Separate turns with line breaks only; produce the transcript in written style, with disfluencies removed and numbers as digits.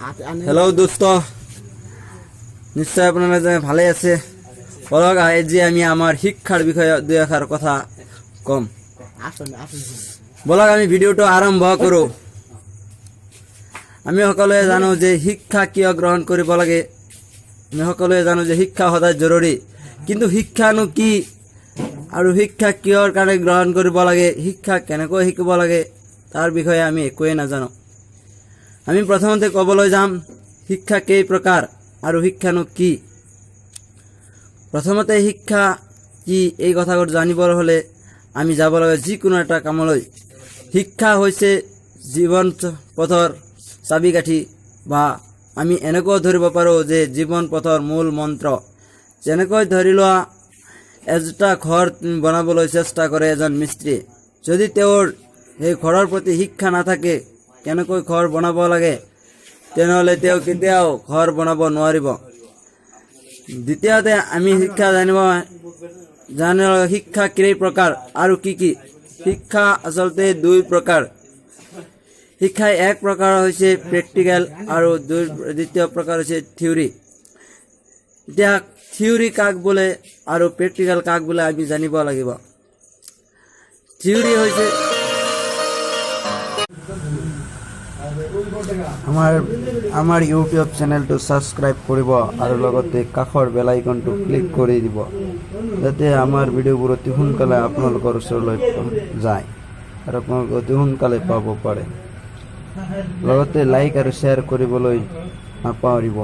Hello' দোস্ত, নিশ্চয় আপোনালোকে ভালে আছে। বলক, আজি আমি আমাৰ শিক্ষাৰ বিষয়ে দুই এষাৰ কথা ক'ম। বলক, আমি ভিডিঅ'টো আৰম্ভ কৰোঁ। আমি সকলোৱে জানো যে শিক্ষা কিয় গ্ৰহণ কৰিব লাগে। আমি সকলোৱে জানো যে শিক্ষা সদায় জৰুৰী। কিন্তু শিক্ষানো কি আৰু শিক্ষা কিহৰ কাৰণে গ্ৰহণ কৰিব লাগে, শিক্ষা কেনেকৈ শিকিব লাগে, তাৰ বিষয়ে আমি একোৱেই নাজানো। আমি প্ৰথমতে ক'বলৈ যাম শিক্ষা কেই প্ৰকাৰ আৰু শিক্ষানো কি। প্ৰথমতে শিক্ষা কি, এই কথাবোৰ জানিবৰ হ'লে আমি যাব লাগে যিকোনো এটা কামলৈ। শিক্ষা হৈছে জীৱন পথৰ চাবিকাঠি বা আমি এনেকুৱাও ধৰিব পাৰোঁ যে জীৱন পথৰ মূল মন্ত্ৰ। যেনেকৈ ধৰি লোৱা, এটা ঘৰ বনাবলৈ চেষ্টা কৰে এজন মিস্ত্ৰীয়ে। যদি তেওঁৰ সেই ঘৰৰ প্ৰতি শিক্ষা নাথাকে, কেনেকৈ ঘৰ বনাব লাগে, তেনেহ'লে তেওঁ কেতিয়াও ঘৰ বনাব নোৱাৰিব। দ্বিতীয়তে আমি শিক্ষা জানিব জানিব শিক্ষা কেই প্ৰকাৰ আৰু কি কি। শিক্ষা আচলতে দুই প্ৰকাৰ। শিক্ষাই এক প্ৰকাৰ হৈছে প্ৰেক্টিকেল আৰু দ্বিতীয় প্ৰকাৰ হৈছে থিয়ৰী। এতিয়া থিয়ৰী কাক বোলে আৰু প্ৰেক্টিকেল কাক বোলে, আমি জানিব লাগিব। থিয়ৰী হৈছে আমাৰ ইউটিউব চেনেলটো ছাবস্ক্ৰাইব কৰিব আৰু লগতে কাষৰ বেল আইকনটো ক্লিক কৰি দিব, যাতে আমাৰ ভিডিঅ'বোৰ অতি সোনকালে আপোনালোকৰ ওচৰলৈ যায় আৰু আপোনালোকে অতি সোনকালে পাব পাৰে। লগতে লাইক আৰু শ্বেয়াৰ কৰিবলৈ নাপাহৰিব।